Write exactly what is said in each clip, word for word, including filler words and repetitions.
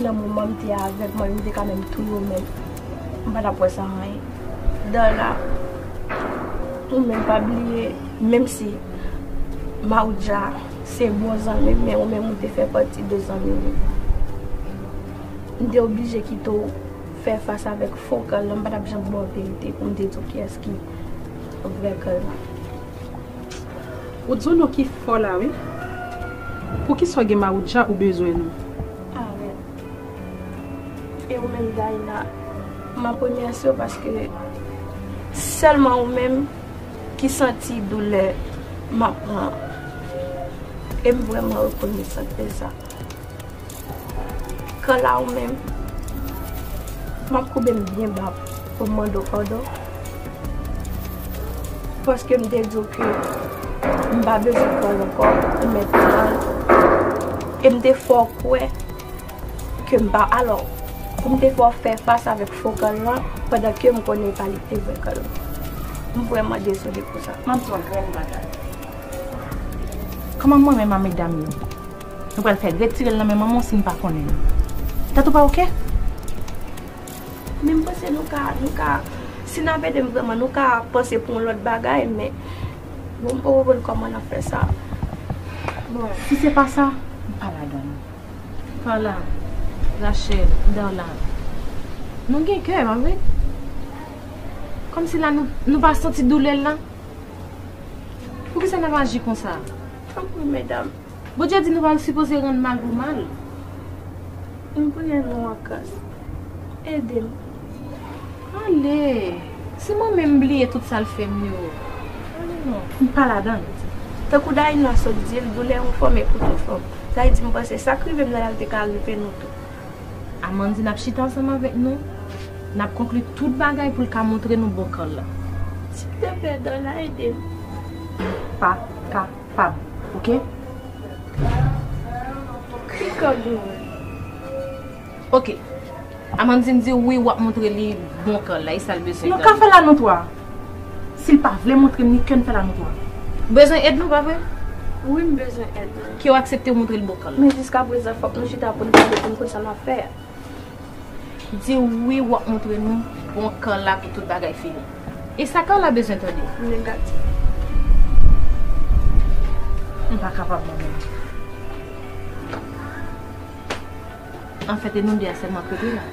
Nan moman m te avèk mwen, m te ka menm touye w, men m pa t ap wè sa anyen. Dana, ou menm pa bliye, menm si Maudja se bon zanmi m, men ou menm ou te fè pati de zanmi m. M te oblije kite w fè fas avèk fo kè l lan, m pa t ap janm ba w verite pou m te di w kiyès ki vrè kè l lan. Ou di w non ki fò la wi. Poukisa w gen Maudja ou bezwen nou? Arèt. E ou menm Daïna, m ap remèsye w paske sèlman ou menm ki santi doulè m ap pran. E m vrèman rekonesan de sa. Kè la ou menm, m ap koube m byen ba pou m mande w padon. Paske m te di w ke m pa bezwen kè l ankò, ou mèt pran l. E m te fè w kwè ke m pa, alò, pou m te fè w fè fas avèk fo kè l lan, pandan ke m konnen e pa li ki te vrè kè l lan. M vrèman dezole pou sa. M ap di w yon grenn bagay. Kòman mwen menm a medam yo? Nou pral fè retire l nan men manman w si n pa konnen l. Tèt ou pa oke? Men m panse nou ka, nou ka, si n ap ede m vrèman, nou ka panse pou yon lòt bagay, men bon, m poko konn kòman n ap fè sa. Bon, si se pa sa, m pa ladan l. Carla, Rachel, Darla, nou gen kè, pa vre? Kòmsi la nou, nou pa santi doulè l lan? Poukisa n ap aji konsa? Tanpri, medam. Bondye di nou pa sipoze rann mal pou mal. M priye nou ankò. Ede m. Ale, se mwen menm m bliye tout sa l fè m yo. Ale non. M pa ladan l. Tankou Daïna sot di l, doulè yon fanm e pou tout fanm. Sa vle di m panse sa k rive m nan la l te ka rive nou tou. Amandine ap chita ansanm avèk nou. N ap konkli tout bagay pou l ka montre nou bon kè l la. Silteplè, Dana, ede m. Pa kapab, oke? Ki kè w gen? Oke. Amandine di wi, w ap montre li bon kè l la, e sa l bezwen. Nou ka fè l a nou twa. Si l pa vle montre m ni kè n fè l a nou twa. Bezwen èd nou, pa vre? Wi, m bezwen èd nou. Ke w aksepte w montre l bon kè l la. Men jiskaprezan, fòk nou chita pou n pale, pou n konn sa n ap fè a. Di wi, w ap montre nou bon kè l la pou tout bagay fini. E sa kè l la bezwen tande. Negatif. M pa kapab mwen menm. Anfèt, e nou de a sèlman k rete la.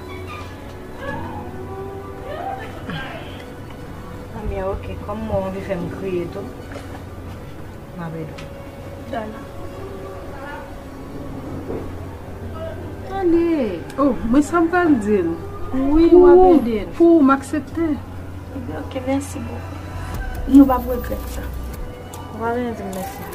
Ebyen, oke, kòm mwen w anvi fè m kriye tou, m ap ede w. Dana. Ale. Oh, mwen sa m pral di l. Wi, w ap ede l. Pou ou, m aksepte. Ebyen, oke, mèsi bokou. Nou p ap regrèt sa. Ou pa bezwen di m mèsi.